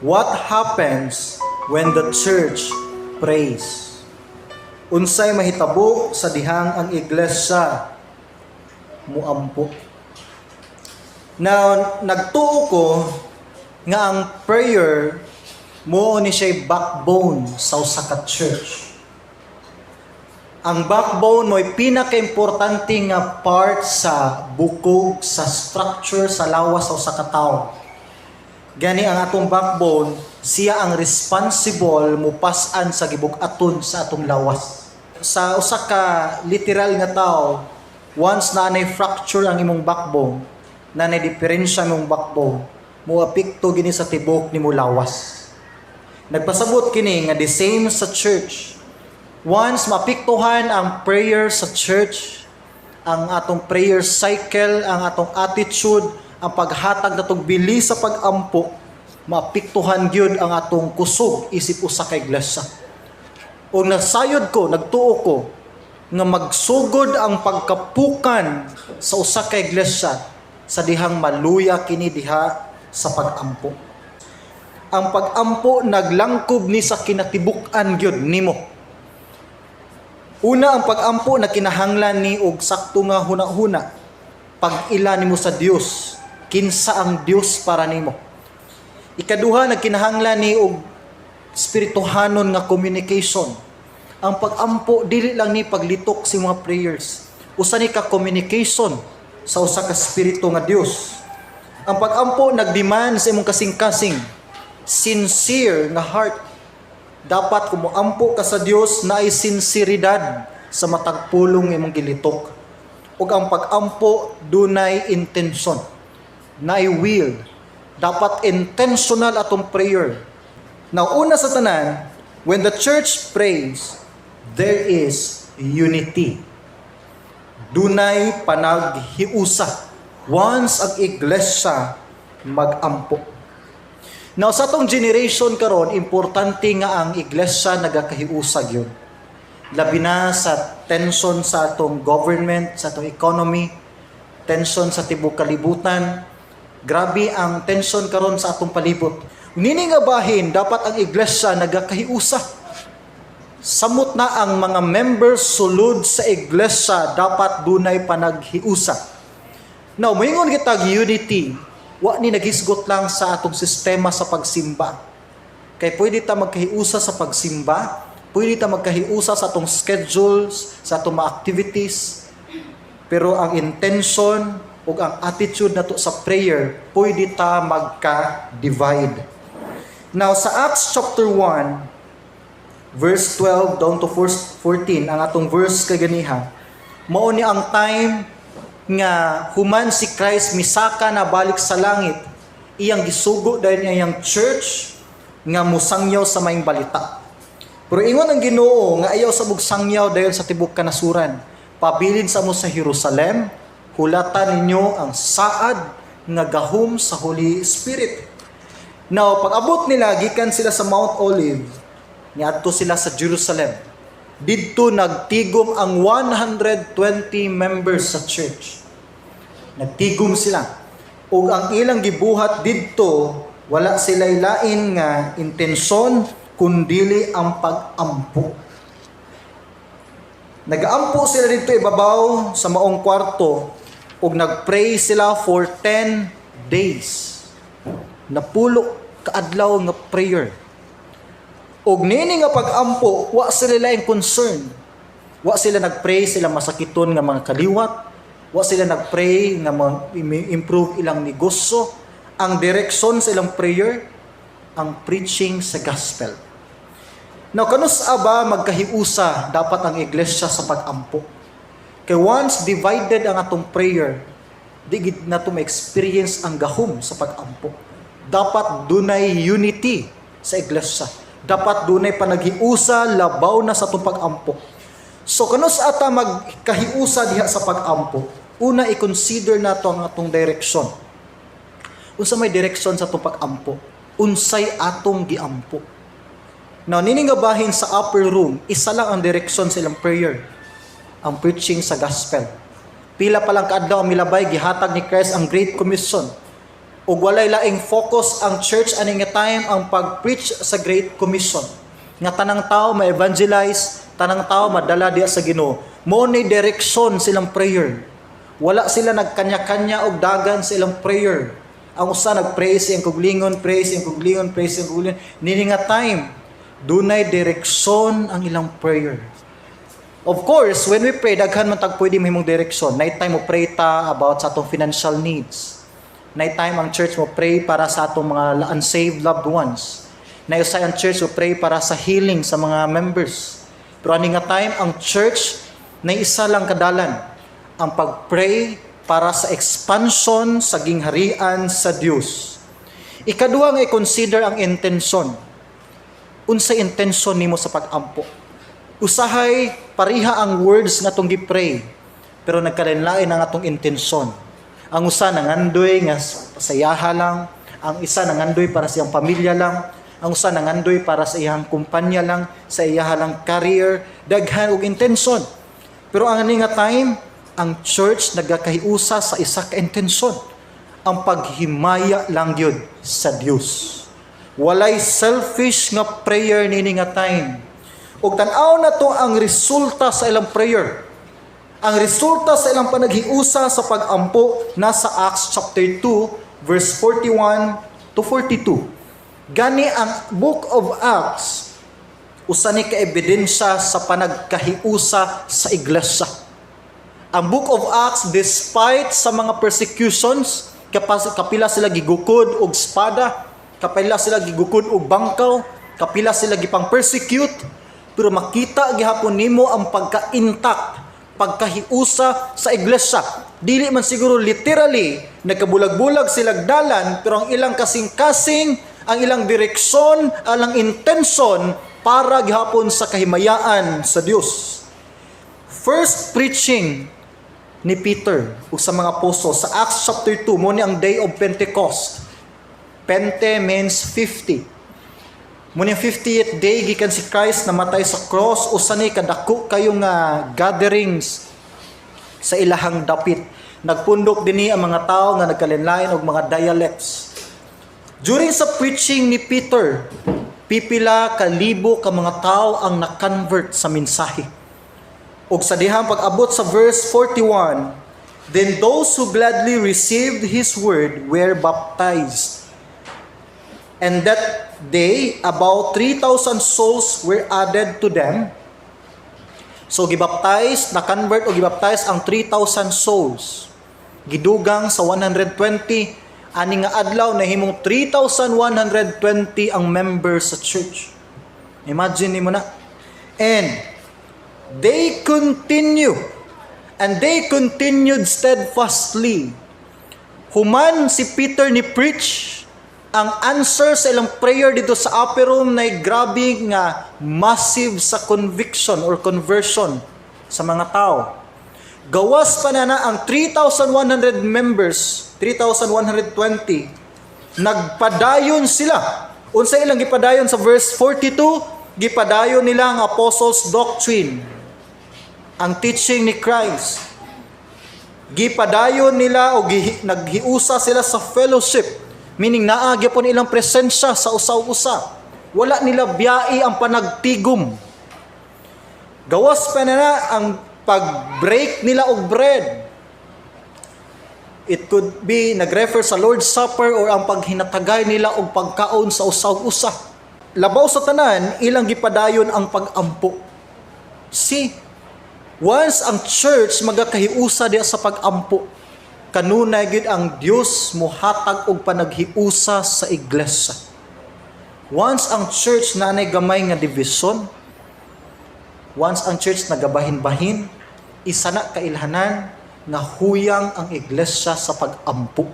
What happens when the church prays? Unsay mahitabo sa dihang ang iglesia muampo? Now, nagtuo ko nga ang prayer mao ni siya backbone sa usa ka church. Ang backbone mo'y pinaka-importante nga part sa bukog, sa structure sa lawas sa usa ka tawo. Gani ang atong backbone, siya ang responsible mupas-an sa gibug-aton sa atong lawas. Sa usa ka literal nga tao, once na nay fracture ang imong backbone, na nay diferensya imong backbone, moapekto gini sa tibok nimo lawas. Nagpasabot kini nga the same sa church. Once maapektuhan ang prayer sa church, ang atong prayer cycle, ang atong attitude, ang paghatag natong bili sa pag-ampo, maapektuhan gyud ang atong kusog isip usa ka iglesia. Ug nasayod ko, nagtuo ko nga magsugod ang pagkapukan sa usa ka iglesia sa dihang maluya kini diha sa pag-ampo. Ang pag-ampo naglangkob ni sa kinatibuk-an gyud nimo. Una, ang pag-ampo na kinahanglan ni og sakto nga huna-huna. Pag-ila nimo sa Dios, kinsa ang Dios para nimo. Ikaduha, nagkinahanglan ni og espirituhanon nga communication. Ang pag-ampo dili lang ni paglitok sa mga prayers. Usa ni ka communication sa usa ka espiritu nga Dios. Ang pag-ampo nagdemand sa imong kasing-kasing, sincere nga heart. Dapat kung moampo ka sa Dios, naay sinseridad sa matag pulong imong gilitok. Ug ang pag-ampo dunay intention, naay will. Dapat intentional atong prayer. Now, una sa tanan, when the church prays, there is unity. Dunay panaghiusa. Once ang iglesia magampo. Now, sa atong generation karon, importante nga ang iglesia nagakahiusa gyud. Labi na sa tension sa atong government, sa atong economy, tension sa tibok kalibutan. Grabe ang tension karon sa atong palibot. Nini nga bahin, dapat ang iglesia nagakahiusa. Samot na ang mga members sulod sa iglesia, dapat dunay panaghiusa. Now, moingon kitag unity, wa ni naghisgot lang sa atong sistema sa pagsimba. Kay pwede ta magkahiusa sa pagsimba, pwede ta magkahiusa sa atong schedules, sa atong mga activities, pero ang intention ug ang attitude nato sa prayer, pwede ta magka-divide. Now, sa Acts chapter 1, verse 12 down to verse 14, ang atong verse kaganiha, mao ni ang time nga human si Christ misaka na balik sa langit, iyang gisugo dayon niya iyang church nga musangyaw sa maayong balita. Pero ingon ang Ginoo nga ayaw sa sangyaw dayon sa tibok kanasuran. Pabilin sa mo sa Jerusalem, hulatan ninyo ang saad nga gahom sa Holy Spirit. Now, pag abot nila, gikan sila sa Mount Olive, niadto sila sa Jerusalem. Didto nagtigom ang 120 members sa church. Nagtigom sila. Ug ang ilang gibuhat didto, wala sila lain nga intensyon kundili ang pag-ampo. Nagaampo sila didto ibabaw sa maong kwarto ug nagpray sila for 10 days. Napulo kaadlaw nga prayer. Ug nini nga pag-ampo, wa sila laing concern. Wa sila nagpray sila masakiton nga mga kaliwat. Wa sila nagpray nga ma-improve ilang negosyo. Ang direksyon sa ilang prayer, ang preaching sa gospel. Now, kanus-a ba magkahiusa dapat ang iglesia sa pag-ampo? Kay once divided ang atong prayer, di gid nato ma-experience ang gahom sa pag-ampo. Dapat dunay unity sa iglesia. Dapat dunay panaghiusa labaw na sa atong pag-ampo. So kanus-a ta magkahiusa diha sa pag-ampo? Una, i-consider nato ang atong direksyon. Unsa may direksyon sa atong pag-ampo? Unsay atong giampo? Now, nini nga bahin sa upper room, isa lang ang direksyon sa ilang prayer. Ang preaching sa gospel. Pila pa lang kaadlaw ang milabay, gihatag ni Christ ang Great Commission. Ug walay laing focus ang church ani nga time, ang pag-preach sa Great Commission. Nga tanang tao ma-evangelize, tanang tao madala diya sa Ginoo. Mo ni direksyon silang prayer. Wala sila nagkanya-kanya og dagan sa ilang prayer. Ang usa nagpray sa iyang kuglingon, pray sa iyang kuglingon, pray sa iyang kuglingon. Nini nga time, dunay direksyon ang ilang prayer. Of course, when we pray, daghan man tag pwede mahimong direksyon. Night time mo pray ta about sa atong financial needs. Night time ang church mo pray para sa atong mga unsaved loved ones. Naay usahay ang church mo pray para sa healing sa mga members. Pero ani nga time, ang church na isa lang kadalan, ang pag-pray para sa expansion sa gingharian sa Dios. Ikaduha nga i-consider, ang intensyon. Unsa intensyon nimo sa pag-ampo? Usahay pareha ang words nga atong gi-pray, pero nagkalain-lain ang atong intensyon. Ang usa nangandoy nga sayaha lang, ang isa nangandoy para sa iyang pamilya lang, ang usa nangandoy para sa iyang kumpanya lang, sa iyaha lang career, daghan og intensyon. Pero ang ani nga time, ang church nagakahiusa sa isa ka intensyon, ang paghimaya lang gyud sa Dios. Walay selfish nga prayer nini nga time. Ug tan-aw na to ang resulta sa ilang prayer. Ang resulta sa ilang panaghiusa sa pag-ampo nasa Acts chapter 2 verse 41 to 42. Gani ang Book of Acts usa ni ka ebidensya sa panagkahiusa sa iglesia. Ang Book of Acts, despite sa mga persecutions, kapila sila gigukod og espada, kapila sila gigukod og bangkaw, kapila sila gipang persecute, pero makita gihapon nimo ang pagka-intact, pagkahiusa sa iglesia. Dili man siguro literally nagkabulag-bulag sila dalan, pero ang ilang kasing-kasing, ang ilang direksyon, ang ilang intensyon para gihapon sa kahimayaan sa Dios. First preaching ni Peter ug sa mga apostol sa Acts chapter 2, mo ni ang day of Pentecost. Pente means 50. Mo ni ang 50th day gikan si Christ namatay sa cross, usa ni kadako kayo nga gatherings sa ilahang dapit. Nagpundok dinhi ang mga tao nga nagkalain-lain og mga dialects. During sa preaching ni Peter, pipila ka libo ka mga tao ang na-convert sa mensahe. Ug sa dihang pag-abot sa verse 41, "Then those who gladly received his word were baptized. And that day, about 3,000 souls were added to them." So gibaptize, na-convert o gibaptize ang 3,000 souls. Gidugang sa 120 ani nga adlaw, nahimong 3,120 ang members sa church. Imagine nimo na. And they continued steadfastly. Human si Peter ni preach, ang answer sa ilang prayer dito sa upper room na grabe nga massive sa conviction or conversion sa mga tao. Gawas pa na na ang 3,100 members, 3,120, nagpadayon sila. Unsa ilang gipadayon sa verse 42? Gipadayon nila ang apostles' doctrine, ang teaching ni Christ. Gipadayon nila o naghiusa sila sa fellowship, meaning naa gyapon ilang presensya sa usaw-usa. Wala nila biyai ang panagtigom. Gawas pa na na ang pag-break nila og bread. It could be nag-refer sa Lord's Supper or ang paghinatagay nila og pagkaon sa usaw-usa. Labaw sa tanan, ilang gipadayon ang pag-ampo. See, once ang church magakahiusa diya sa pag-ampo, kanunay gid ang Dios mohatag og panaghiusa sa iglesia. Once ang church naanay gamay nga division, once ang church nagabahin-bahin, isa na kailhanan nga huyang ang iglesia sa pag-ampo.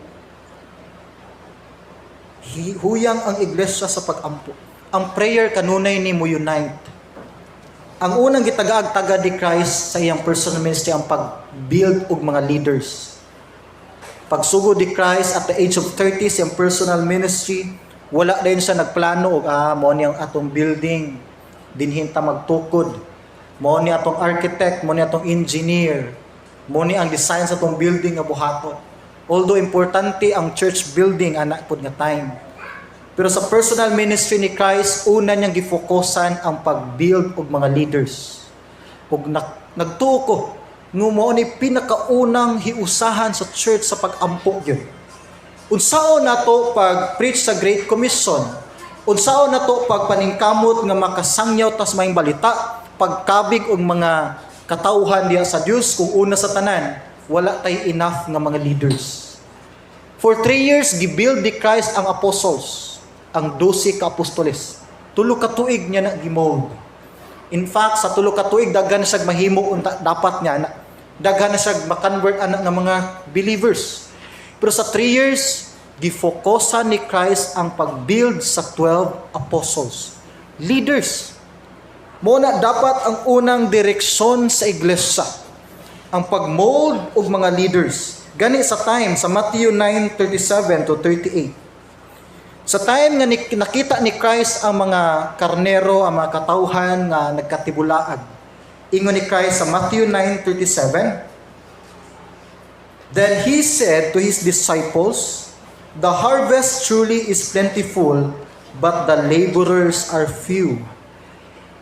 Huyang ang iglesia sa pag-ampo. Ang prayer kanunay ni mo unite. Ang unang gitagaag-taga ni Christ sa iyang personal ministry, ang pag-build og mga leaders. Pagsugod ni Christ at the age of 30 sa iyang personal ministry, wala din siya nagplano og mo ni ang atong building, dinhin ta magtukod. Mo ni atong architect, mo ni atong engineer, mo ni ang design sa atong building nga buhaton. Although importante ang church building ana pod nga time. Pero sa personal ministry ni Christ, una niyang gifokusan ang pag-build og mga leaders. Ug nagtuo ko nga mao ni pinakaunang hiusahan sa church sa pag-ampo gyud. Unsaon nato pag preach sa Great Commission? Unsaon nato pagpaningkamot nga makasangyaw tas maayong balita, pagkabig og mga katawhan diha sa Dios, kung una sa tanan wala tay enough nga mga leaders? For 3 years, gibuild ni Christ ang apostles, ang 12 ka apostoles. 3 ka tuig niya na gimold. In fact, sa 3 ka tuig, daghan na siya mahimo unta dapat niya na. Daghan na siya makonvert ana nga mga believers. Pero sa 3 years, gifokusan ni Christ ang pag-build sa 12 apostles. Leaders. Mao na dapat ang unang direksyon sa iglesia, ang pag-mold og mga leaders. Gani sa time sa Matthew 9:37 to 38. Sa time nga nakita ni Christ ang mga karnero, ang mga katawhan nga nagkatibulaag. Ingon ni Christ sa Matthew 9:37, "Then he said to his disciples, 'The harvest truly is plentiful, but the laborers are few.'"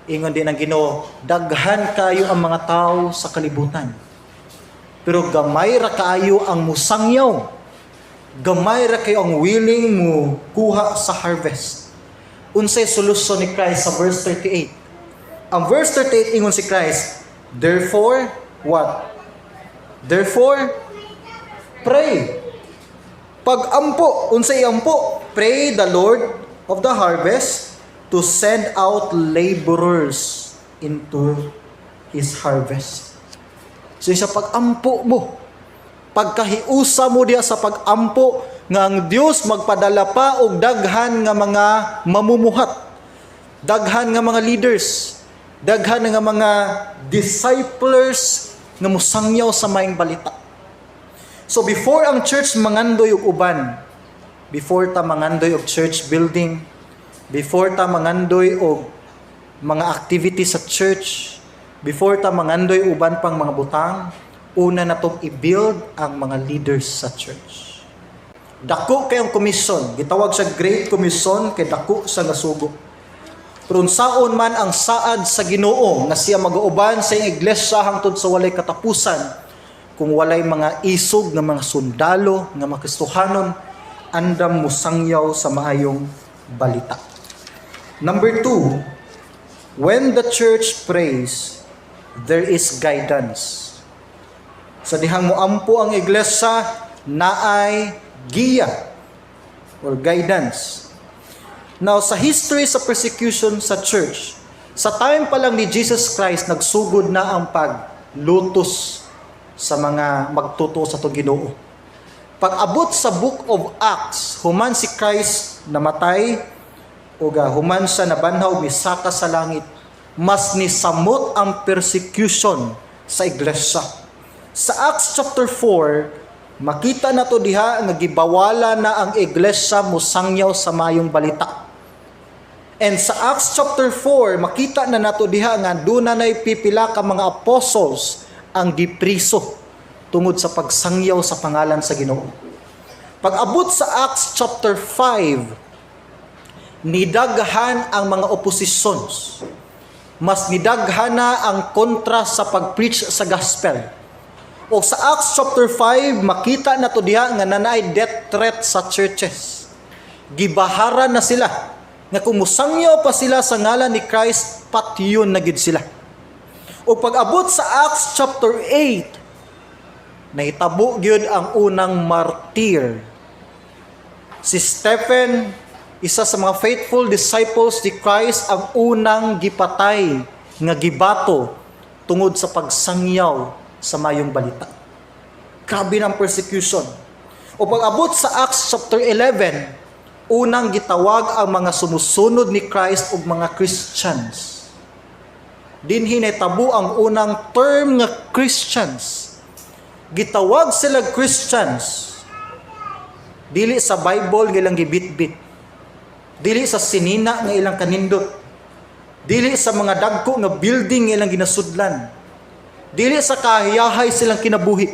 Ingon din ang Ginoo, daghan kayo ang mga tao sa kalibutan. Pero gamay ra kaayo ang musangyaw. Gamay ra kayo ang willing mo kuha sa harvest. Unsay solusyon ni Christ sa verse 38? Ang verse 38, ingon si Christ, "Therefore," what? "Therefore, pray." Pag-ampo, unsay ampo? "Pray the Lord of the harvest to send out laborers into His harvest." So sa pag-ampo mo, pagkahiusa mo diya sa pag-ampo nga ang Dios magpadala pa og daghan nga mga mamumuhat, daghan nga mga leaders, daghan nga mga disciples nga musangyaw sa maayong balita. So before ang church mangandoy og uban, before ta mangandoy og church building, before ta mangandoy og mga activity sa church, before ta mangandoy uban pang mga butang, una natong i-build ang mga leaders sa church. Dako kay ang commission, gitawag sa Great Commission kay dako sa nasugo. Pero unsaon man ang saad sa Ginoo nga siya magauban sa iyang iglesia hangtod sa walay katapusan, kung walay mga isog nga mga sundalo nga mga Kristohanon andam musangyaw sa maayong balita? Number two, when the church prays, there is guidance. Sa dihang moampo ang iglesia, naay giya or guidance. Now, sa history sa persecution sa church, sa time pa lang ni Jesus Christ, nagsugod na ang paglutos sa mga magtotoo sa atong Ginoo. Pag-abot sa Book of Acts, human si Christ namatay, o human siya nabanhaw, misaka sa langit, mas nisamot ang persecution sa iglesia. Sa Acts chapter 4, makita nato diha nga gibawala na ang iglesia musangyaw sa mayong balita. And sa Acts chapter 4, makita na nato diha nga duna nay pipila ka mga apostles ang gipriso tungod sa pagsangyaw sa pangalan sa Ginoo. Pag-abot sa Acts chapter 5, nidaghan ang mga oppositions. Mas nidaghan na ang kontra sa pag-preach sa gospel. O sa Acts chapter 5, makita nato diha nga nanaay death threat sa churches. Gibaharan na sila nga kung musangyaw pa sila sa ngalan ni Christ, patyon na gid sila. O pag-abot sa Acts chapter 8, nahitabo gyud ang unang martyr. Si Stephen, isa sa mga faithful disciples ni Christ, ang unang gipatay nga gibato tungod sa pagsangyaw sa mayong balita. Grabe ng persecution. O pag-abot sa Acts chapter 11, unang gitawag ang mga sumusunod ni Christ og mga Christians. Dinhi nahitabo ang unang term nga Christians. Gitawag sila Christians. Dili sa Bible nga ilang gibitbit. Dili sa sinina nga ilang kanindot. Dili sa mga dagko nga building nga ilang ginasudlan. Dili sa kahayahay silang kinabuhi.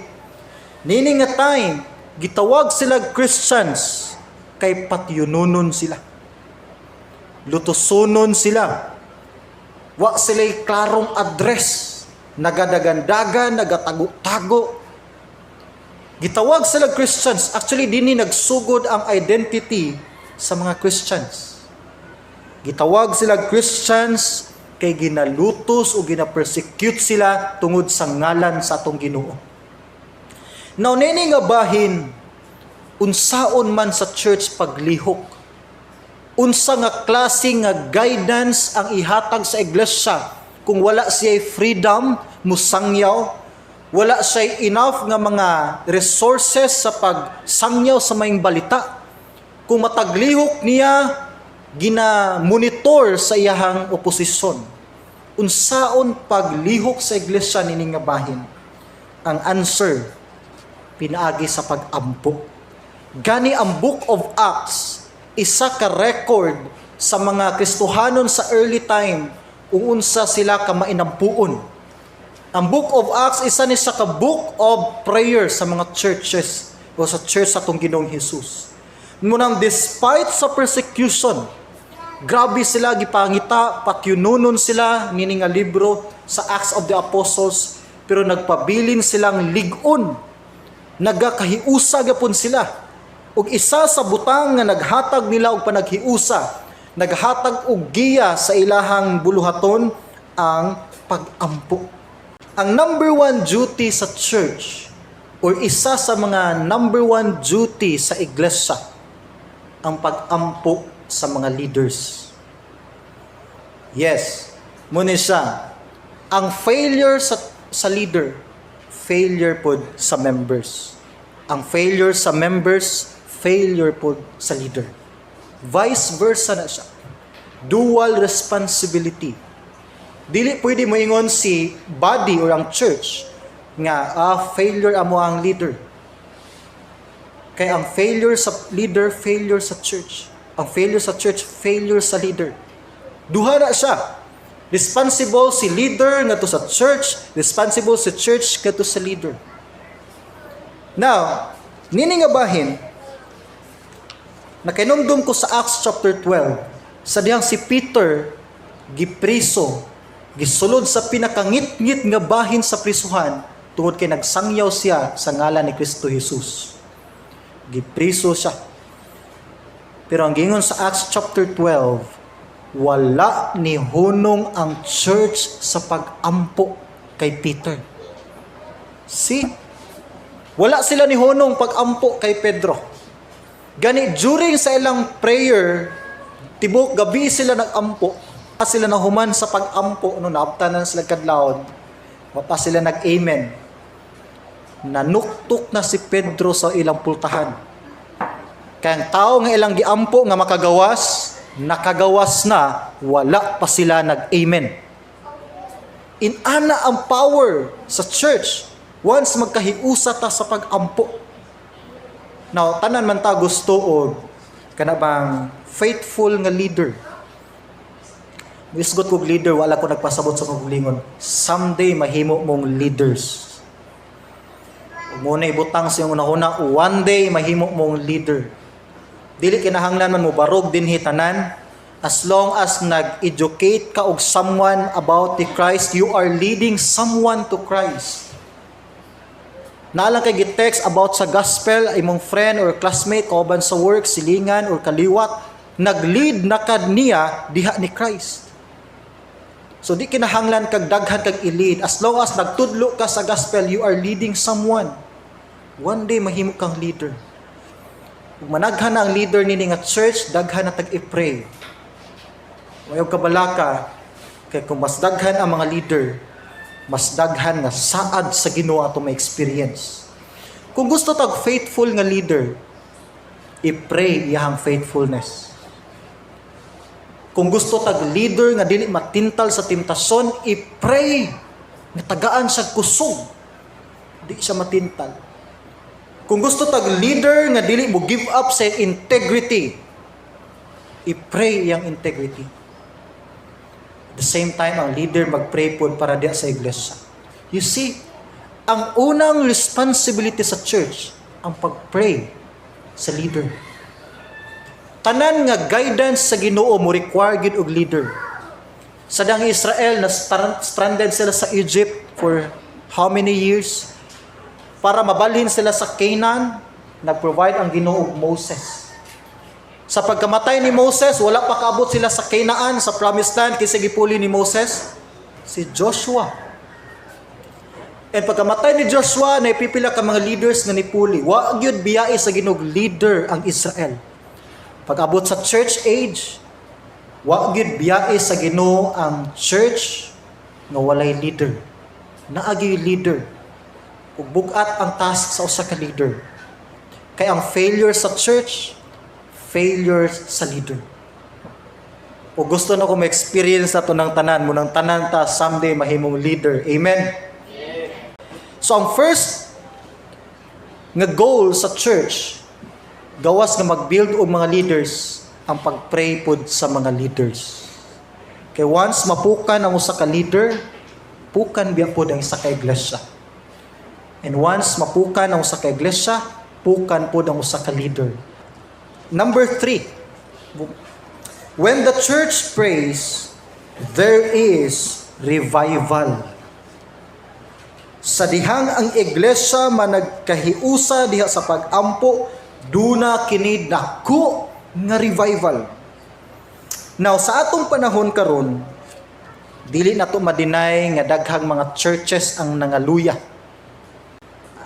Nini nga time, Gitawag sila Christians kay patyunonon sila. Lutusonon sila. Wa sila'y klarong address. Nagadagandagan, nagatago-tago. Gitawag sila Christians. Actually, dini nagsugod ang identity sa mga Christians. Gitawag sila Christians kay ginalutos o gina-persecute sila tungod sa ngalan sa atong Ginoo. Now, nini nga bahin, unsaon man sa church paglihok? Unsa nga klase nga guidance ang ihatag sa iglesia kung wala siya freedom musangyaw, wala siya enough nga mga resources sa pagsangyaw sa maayong balita? Kung mataglihok niya, gina-monitor sa iyahang oposisyon. Unsaon paglihok sa iglesia nini nga bahin? Ang answer, pinaagi sa pag-ampo. Gani ang Book of Acts, isa ka record sa mga Kristohanon sa early time kung unsa sila ka mainampuon. Ang Book of Acts, isa ni sa ka book of prayer sa mga churches o sa church sa atong Ginoong Hesus. Munang despite sa persecution, grabe sila gipangita, patyunonon sila nini nga libro sa Acts of the Apostles, pero nagpabilin silang lig-on. Nagakahiusa gyapon sila. Ug isa sa butang nga naghatag nila og panaghiusa, naghatag og giya sa ilahang buluhaton, ang pag-ampo. Ang number one duty sa church or isa sa mga number one duty sa iglesia, ang pag-ampo sa mga leaders. Yes, muna siya. Ang failure sa leader, failure pod sa members. Ang failure sa members, failure pod sa leader. Vice versa na siya. Dual responsibility. Dili pwede moingon si body or ang church nga failure amo ang leader. Kay ang failure sa leader, failure sa church. Ang failure sa church, failure sa leader. Duha na siya. Responsible si leader ngadto sa church, responsible si church ngadto sa leader. Now, nini nga bahin, nakainumdum ko sa Acts chapter 12, sa dihang si Peter gipriso, gisulod sa pinakangit-ngit nga bahin sa prisuhan tungod kay nagsangyaw siya sa ngalan ni Kristo Jesus. Gipriso siya. Pero ang gingon sa Acts chapter 12, wala ni hunong ang church sa pag-ampo kay Peter. See? Wala sila ni hunong pag-ampo kay Pedro. Gani during sa ilang prayer, tibok gabi sila nag-ampo. Pa sila nahuman sa pag-ampo no naabtanan sila kadlawon. Wa pa sila nag-amen. Nanuktok na si Pedro sa ilang pultahan. Kaya ang tao nga ilang giampo nga makagawas, nakagawas na, wala pa sila nag-amen. Inana ang power sa church once magkahiusa ta sa pag-ampo. Now, tanan man ta gusto og kana bang faithful nga leader. Isgot kog leader, wala ko nagpasabot sa kong. Someday mahimo mong leaders. Ug muna ibutang sa iyong hunahuna, one day mahimo mong leader. Dili kinahanglan man mo barog dinhi tanan. As long as nag-educate ka og someone about the Christ, you are leading someone to Christ. Naa lang kay gi-text about sa gospel, imong friend or classmate, kauban sa work, silingan or kaliwat, nag-lead na kad niya diha ni Christ. So di kinahanglan kag daghan kag i-lead. As long as nagtudlo ka sa gospel, you are leading someone. One day mahimo kang leader. Ug managhan na ang leader nini nga church, daghan na tag i-pray. Wayaw kabalaka kay kung mas daghan ang mga leader, mas daghan nga saad sa Ginoo ato ma-experience. Kung gusto tag faithful nga leader, i-pray iyahang faithfulness. Kung gusto tag leader nga dili matintal sa temptasyon, i-pray nga tagaan siya kusog. Di siya matintal. Kung gusto tag leader nga dili mo give up sa integrity, i-pray iyang integrity. At the same time, ang leader mag-pray pod para diya sa iglesia. You see, ang unang responsibility sa church, Ang pag-pray sa leader. Tanan nga guidance sa Ginoo mo require gyud og leader. Sa dang Israel na stranded sila sa Egypt for how many years? Para mabalhin sila sa Canaan, nag-provide ang Ginoo og Moses. Sa pagkamatay ni Moses, wala pa kaabot sila sa Canaan, sa Promised Land, kinsa gipuli ni Moses? Si Joshua. And pagkamatay ni Joshua, naipipila ka mga leaders nga nipuli. Wa gyud biyae sa Ginoo leader ang Israel. Pag-abot sa church age, wa gyud biyae sa Ginoo ang church nga walay leader. Naa gyuy leader. Ug bug-at ang task sa usa ka leader. Kay ang failure sa church, failure sa leader. O gusto na ko ma-experience na to ng tanan, mo ng tanan ta someday mahimong leader. Amen? So ang first nga goal sa church, gawas nga mag-build og mga leaders, ang pag-pray pod sa mga leaders. Kay once mapukan ang usa ka leader, pukan biya pod ang isa ka iglesia. And once mapukan ang usa ka iglesia, pukan pod ang usa ka leader. Number three, when the church prays, there is revival. Sa dihang ang iglesia managkahiusa diha sa pag-ampo, duna kini dako nga revival. Now, sa atong panahon karon, dili na to ma-deny nga daghang mga churches ang nangaluya.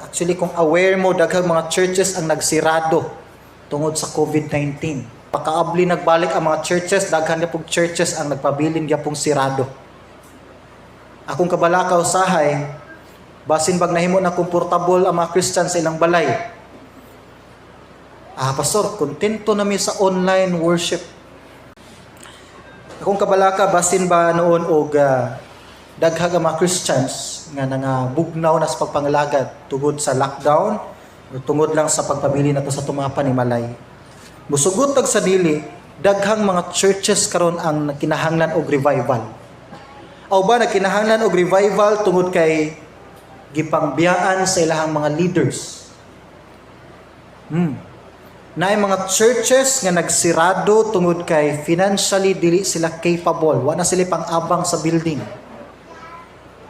Actually, kung aware mo, daghang mga churches ang nagsirado tungod sa COVID-19. Pakaabli nagbalik ang mga churches, daghan na pong churches ang nagpabilin gyapong sirado. Akong kabalaka usahay, basin bag nahimo na komportable ang mga Christian sa ilang balay. "Ah, pastor, kontento na mi sa online worship." Akong kabalaka, basin ba noon og daghang ang mga Christians nga nangabugnaw na sa pagpangalagad tungod sa lockdown o tungod lang sa pagpabili nato sa atong mga panimalay. Musugot tag sa dili, daghang mga churches karon ang kinahanglan og revival. Aw ba nagkinahanglan og revival tungod kay gipangbiyaan sa ilahang mga leaders. Naay mga churches nga nagsirado tungod kay financially dili sila capable, wa na sila pang-abang sa building.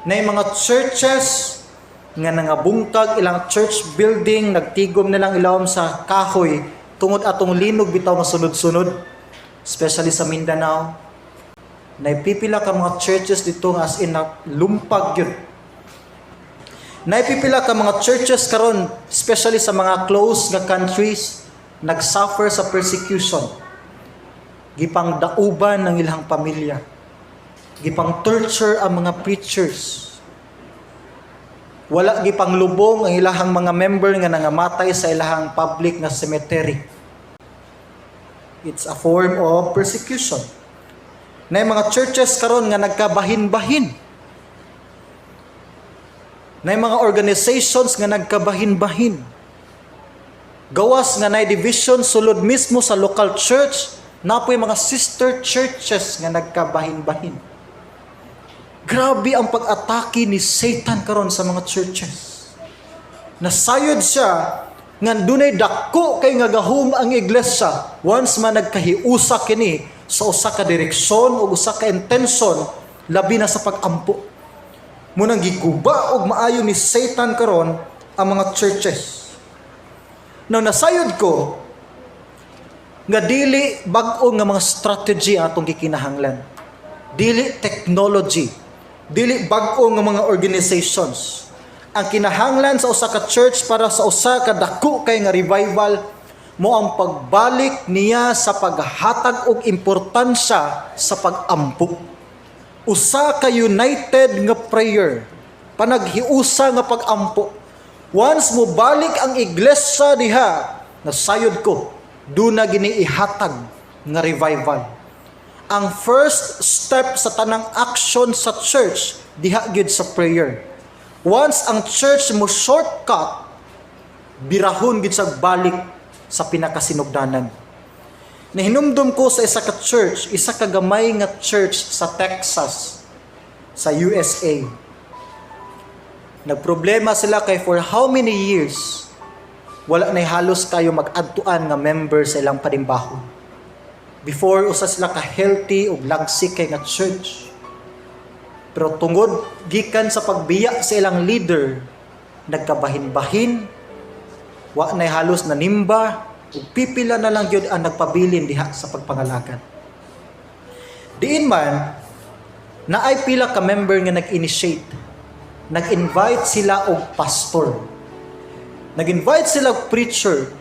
Naay mga churches nga nangabungkag ilang church building, nagtigom na lang ilawom sa kahoy tungod atong linog bitaw masunod-sunod, especially sa Mindanao. Naipipila ka mga churches dito nga as in na lumpag yun. Naipipila ka mga churches karon, especially sa mga close nga countries, nag-suffer sa persecution. Gipang dauban ng ilang pamilya. Gipang torture ang mga preachers. Wala gipang lubong ang ilahang mga member nga nangamatay sa ilahang public nga cemetery. It's a form of persecution. Na mga churches karon nga nagkabahin-bahin. Na mga organizations nga nagkabahin-bahin. Gawas nga nay division sulod mismo sa local church, napoy mga sister churches nga nagkabahin-bahin. Grabe ang pag-atake ni Satan karon sa mga churches. Nasayod siya nga dunay dako kay nga gahom ang iglesia once man nagkahiusa kini sa usa ka direksyon o usa ka intensyon, labi na sa pag-ampo. Munang giguba og maayo ni Satan karon ang mga churches. Now, nasayod ko nga dili bag-o nga mga strategy ang atong gikinahanglan. Dili technology, dili bag-o nga mga organizations. Ang kinahanglan sa usa ka church para sa usa ka dako kay nga revival mo ang pagbalik niya sa paghatag og importansya sa pag-ampo. Usa ka united nga prayer, panaghiusa nga pag-ampo. Once mo balik ang iglesia diha, nasayod ko, duna gini ihatag nga revival. Ang first step sa tanang action sa church diha gyud sa prayer. Once ang church mo shortcut, birahon gyud sa balik sa pinakasinugdanan. Nahinumdum ko sa isa ka church, isa ka gamay nga church sa Texas, sa USA. Nagproblema sila kay for how many years Wala na halos kayo mag-adtuan nga member sa ilang panimbahon. Before, usa sila ka healthy ug lagsik kay nga church. Pero tungod gikan sa pagbiya sa ilang leader, nagkabahin-bahin, wa na halos nanimba, ug pipila na lang gyud ang nagpabilin diha sa pagpangalagad. Diin man, naay pila ka member nga nag-initiate. Nag-invite sila og pastor. Nag-invite sila og preacher.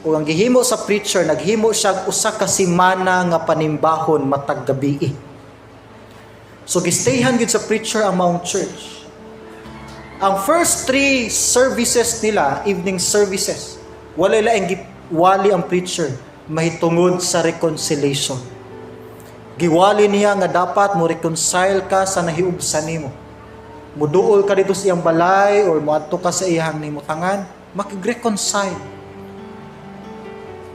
Ug ang gihimo sa preacher, naghimo siya og usa ka semana nga panimbahon matag gabii. So gistayhan gyud sa preacher ang maong church. Ang first three services nila, evening services, wala laing giwali ang preacher mahitungod sa reconciliation. Giwali niya nga dapat mo reconcile ka sa nahiubsan nimo. Muduol ka dito sa iyang balay or moadto ka sa iyang nimutangan, makig-reconcile.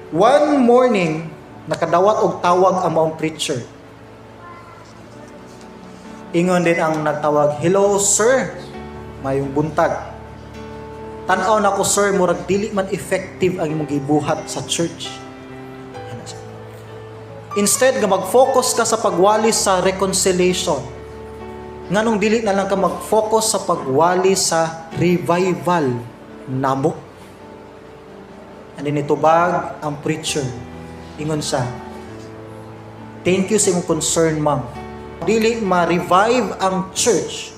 One morning, nakadawat og tawag ang maong preacher. Ingon din ang nagtawag, "Hello, sir, mayong buntag. Tan-aw nako, sir, murag dili man effective ang imong gibuhat sa church. Ano siya? Instead nga mag-focus ka sa pagwali sa reconciliation, nganong dili na lang ka mag-focus sa pagwali sa revival namo?" Ani nitubag ang preacher. Ingon siya, "Thank you sa imong concern, ma'am. Dili ma-revive ang church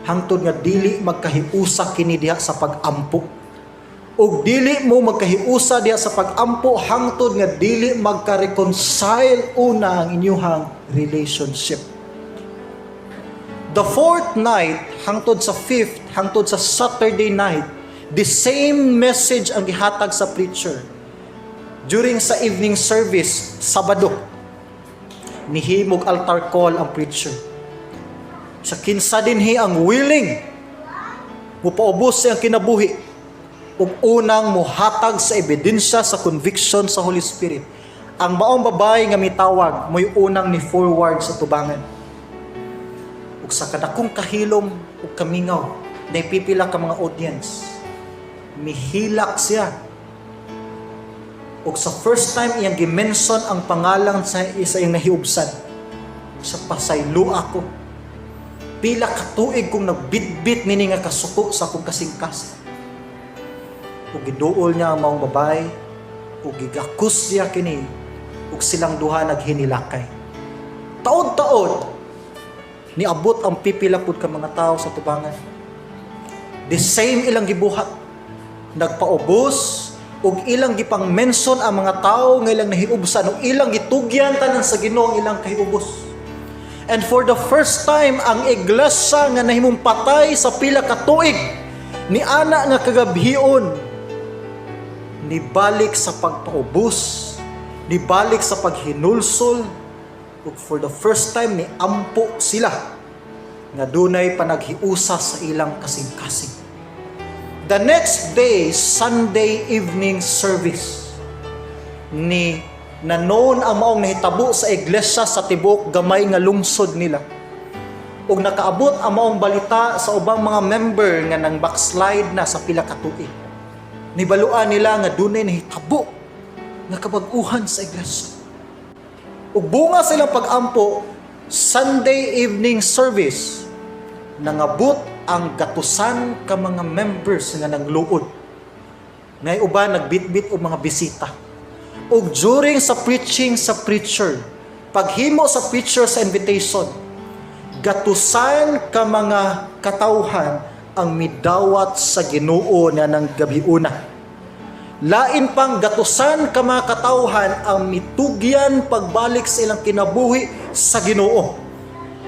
hangtod nga dili magkahiusa kini diha sa pag-ampo. Ug dili mo magkahiusa diha sa pag-ampo hangtod nga dili magka-reconcile una ang inyuhang relationship." The fourth night, hangtod sa fifth, hangtod sa Saturday night, the same message ang gihatag sa preacher. During sa evening service, Sabado, nihimog altar call ang preacher. Sa kinsa dinhi ang willing mupaubos sa iyang kinabuhi ug unang muhatag sa ebidensya sa conviction sa Holy Spirit. Ang maong babae nga mitawag mo'y unang ni forward sa tubangan. Ug sa kadakong kahilom ug kamingaw, naipipila ka mga audience. Mihilak siya. Ug sa first time iyang gimension ang pangalan sa isa iyang nahiubsan. Sa "Pasaylo ako. Pila ka tuig kong nagbitbit nini nga kasuko sa akong kasing-kasing." Ug giduol niya ang maong babae, ug gigakos niya kini, ug silang duha naghinilakay. Taod-taod, niabot ang pipila pud ka mga tao sa tubangan. The same ilang gibuhat. Nagpaubos ug ilang gipang-mention ang mga tao nga ilang nahiubsan ug ilang gitugyan tanan sa Ginoo ang ilang kahiubos. And for the first time, ang iglesia nga nahimong patay sa pila ka tuig ni ana nga kagabhion, nibalik sa pagpaubos, nibalik sa paghinulsol, ug for the first time ni ampo sila nga dunay panaghiusa sa ilang kasing-kasing. The next day, Sunday evening service, ni na known ang maong nahitabo sa iglesia sa tibuok gamay nga lungsod nila. Ug nakaabot ang maong balita sa ubang mga member nga nang backslide na sa pila ka tuig. Nibaluan nila nga dunay nahitabo nga kabag-uhan sa iglesia. Ug bunga sa ilang pag-ampo, Sunday evening service, nangabot ang gatusan ka mga members nga nangluod. Ngay uban nagbitbit og mga bisita. Ug during sa preaching sa preacher, paghimo sa preacher sa invitation, gatusan ka mga katawhan ang midawat sa Ginoo nga ng gabiuna. Lain pang gatusan ka mga katawhan ang mitugyan pagbalik sa ilang kinabuhi sa Ginoo.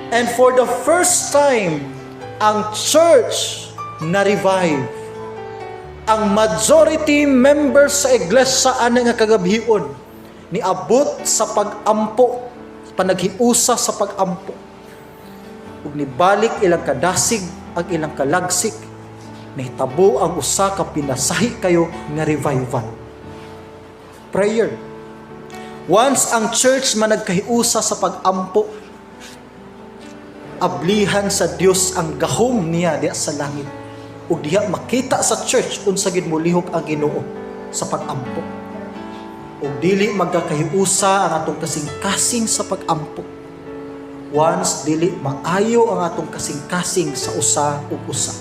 And for the first time, ang church na revive. Ang majority members sa iglesia ana nga kagabhion niabot sa pag-ampo, panaghiusa sa pag-ampo. Ug nibalik ilang kadasig ang ilang kalagsik, nahitabo ang usa ka pinasahi kayo nga revival. Prayer. Once ang church managkahiusa sa pag-ampo, ablihan sa Dios ang gahom niya diya sa langit. Ug diha makita sa church unsa gid molihok ang Ginoo sa pag-ampo. Ug dili magkakahiusa ang atong kasing-kasing sa pag-ampo once dili maayo ang atong kasing-kasing sa usa ug usa.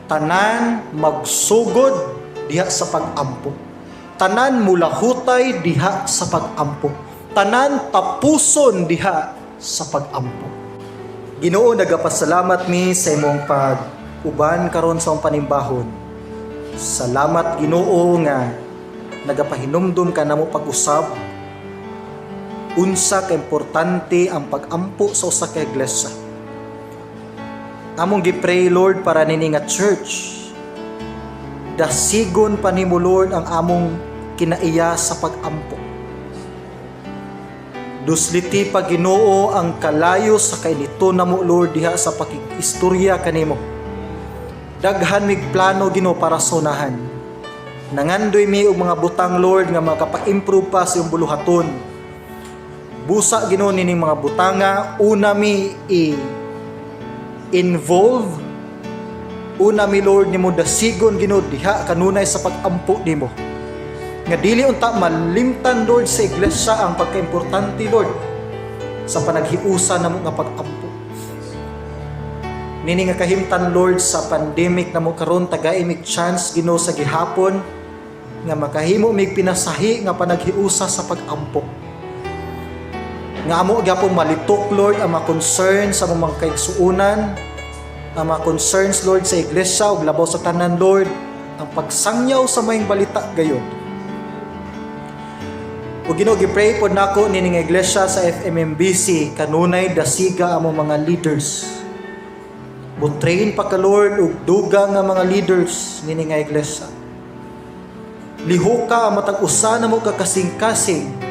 Tanan magsugod diha sa pag-ampo. Tanan mulahutay diha sa pag-ampo. Tanan tapuson diha sa pag-ampo. Ginoo, nagapasalamat mi sa imong pag-uban karon sa imong panimbahon. Salamat, Ginoo, nga nagapahinumdum ka namo pag-usab unsa ka importante ang pag-ampo sa usa ka iglesia. Among gi-pray, Lord, para nini nga church. Dasigon pa nimo, Lord, ang among kinaiya sa pag-ampo. Dusliti pa, Ginoo, ang kalayo sa kainiton namo, Lord, diha sa pakig-istorya kanimo. Daghan mig plano, Ginoo, para sa unahan. Nangandoy mi og mga butang, Lord, nga makapa-improve pa sa iyong buluhaton. Busa, Ginoo, nining mga butanga una mi i involve, una mi, Lord, nimo dasigon, Ginoo, diha kanunay sa pag-ampo nimo. Nga dili unta malimtan, Lord, sa iglesia ang pagkaimportante, Lord, sa panaghiusa namo nga pag-ampo. Nini nga kahimtan, Lord, sa pandemic namo karon, tagai mig chance, Ginoo, sa gihapon nga makahimo mig pinasahi nga panaghiusa sa pag-ampo. Nga amo gyapon malitok, Lord, ang mga concerns sa among mga kaigsuonan, ang mga concerns, Lord, sa iglesia ug labaw sa tanan, Lord, ang pagsangyaw sa maayong balita gayod. Ug Ginoo, gi-pray pod nako nini nga iglesia sa FMMBC, kanunay dasiga among mga leaders. Mo-train pa ka, Lord, og dugang nga mga leaders nini nga iglesia. Lihoka ang matag usa namo ka kasing-kasing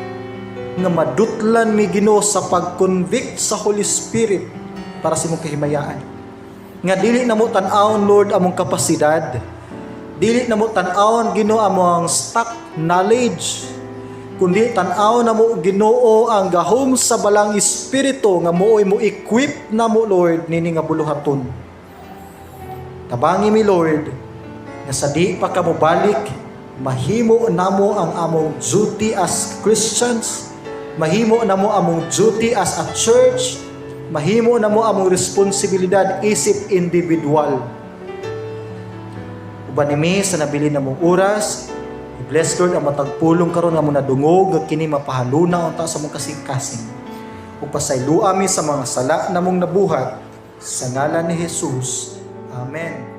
nga madutlan mi, Ginoo, sa pag-convict sa Holy Spirit para sa imong kahimayaan. Nga dili namo tan-awon, Lord, among kapasidad. Dili namo tan-awon, Ginoo, among stock knowledge. Kundi tan-aw namo, Ginoo, ang gahom sa Balaang Espiritu nga mooy mo equip namo, Lord, nini nga buluhaton. Tabangi mi, Lord, nga sa di pa ka mobalik, mahimo namo ang among duty as Christians, mahimo namo among duty as a church, mahimo namo among responsibilidad isip individual. Uban nimi sa nabilin namong oras, i-bless, Lord, ang matag pulong karon nga mo nadungog, nga kini mapahaluna unta sa among kasing-kasing. Ug pasayloa mi sa mga sala namong nabuhat sa ngalan ni Jesus. Amen.